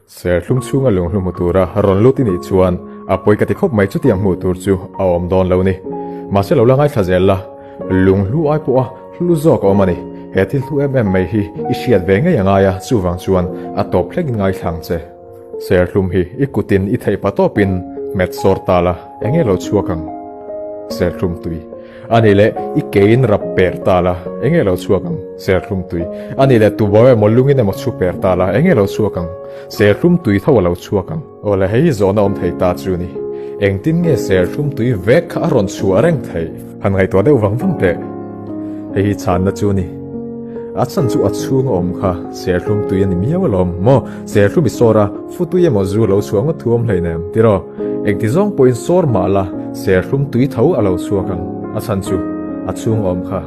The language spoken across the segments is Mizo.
Serthlum chhunga lunghlu hmu tura rawn lut i nih chuan a pawi ka ti khawp mai chutiang hmuh tur chu a awm dawn lo ni. Mahse lo la ngaithla zel la, lunghlu ai pawha hlu zawk a awm a ni. He thil hlu em em mai hi i hriat ve ngei a ngai a, chuvang chuan a tawp thlengin ngaithla ang che. Serthlum hi i kutin i theih pa tawpin hmet sawr ta la, enge lo chhuak ang? Serthlum tui. A nih leh, i kein rap per ta la, enge lo chhuak ang? Serthlum tui. A nih leh, tubo emaw lungin emaw chhu per ta la, enge lo chhuak ang? Serthlum tui tho a lo chhuak ang. Aw le, hei hi zawhna awm thei ta chu ni. Engtin nge serthlum tui vek kha a rawn chhuah reng theih? Han ngaihtuah deuh vang vang teh. Hei hi chhanna chu ni. A chhan chu a chhung a awm kha serthlum tui a ni miau alawm maw? Serthlum i sawr a, futui emaw zu lo chhuah ngawt thu awm hleinem, tiraw? Engti zawng pawhin sawr mah la, serthlum tui tho a lo chhuak ang. A chhan chu, a chhung awm kha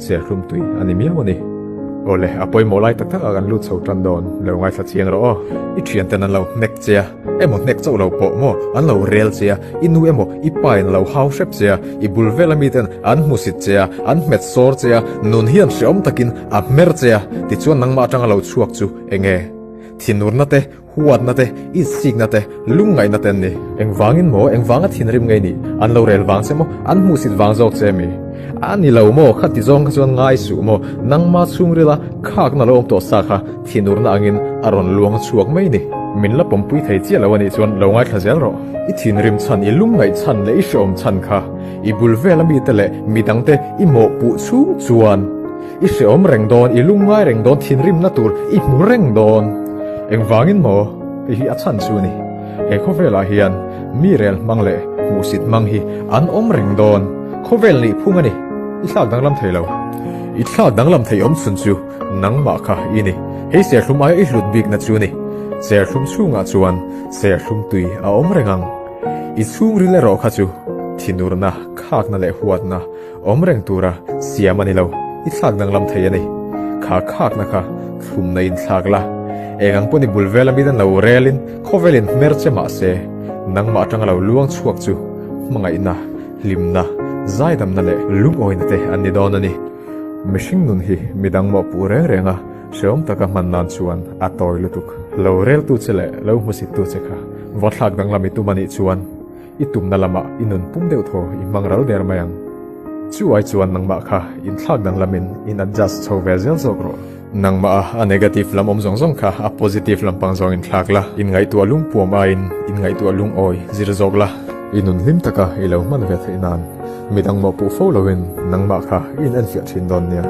serthlum tui a ni miau a ni. Awle, a pawimawh lai tak tak ah kan lut chho tan dawn, lo ngaithla chiang rawh aw. I thianten an lo hnek che a, emaw hnek chauh lo pawh maw, an lo rel che a, i nu emaw i pa in lo hau hrep che a, i bul vela miten an hmusit che a, an hmet sawr che a, nun hian hrehawm takin a hmer che a, tichuan nangmah atanga lo chhuak chu enge? Thinurna te, Huatna te, itsikna te, lungngaihna te an ni. Engvangin maw, engvanga thinrim ngei nih? An lo rel vang che maw? An hmuhsit vang zawk che mi? A ni lo maw, khati zawng kha chuan ngai suh maw? Nangma chhungrila khakna lo awm tawh sa kha thinurna angin a rawn luang chhuak mai ni. Min la pawmpui thei chiah lo a nih chuan lo ngaithla zel rawh. I thinrim chhan, i lungngaih chhan leh i hrehawm chhan kha i bul vela mite leh midangte i mawhpuh chhung chuan I hrehawm reng dawn, i lungngai reng dawn, thinrimna tur i hmu reng dawn. Engvangin maw? Hei hi a chhan chu a ni. He khawvelah hian mi rel hmang leh hmuhsit hmang hi an awm reng dawn. Khawvel nih phung a ni. I thlak danglam thei lo. I thlak danglam thei awm chhun chu nangmah kha i ni. Hei serthlum aia i hlut bikna chu a ni. Serthlum chhungah chuan serthlum tui a awm reng ang. I chhungril erawh kha chu thinurna, khakna leh huatna Awm reng tura siam a ni lo, i thlak danglam thei a ni. Kha khakna kha thlumna in thlak la, eng ang pawh ni bul vela min an lo relin khawvel in hmer che mah se, nangmah atanga lo luang chhuak chu hmangaihna, hlimna, zaidamna leh lungawina te an ni dawn a ni. Mihring nun hi midang mawhpuh reng reng a, hrehawm taka hman nan chuan a tawi lutuk. Lo reltu che leh lo hmusittu che kha va thlak danglam i tum a nih chuan, I tumna lamah i nun pum deuh thaw i hmang ral der mai ang. Chu ai chuan nangmah kha inthlak danglamin in adjust chho ve zel zawk rawh. Nangmah a a negative lam awm zawng zawng kha a positive lampang zawng in thlak la, in ngaihtuah lungpuam aiin in ngaihtuah lungawi zir zawk la. I nun hlim taka i lo hman ve theih nan midang mawhpuh fo loin nangmah kha i in enfiah thin dawn nia.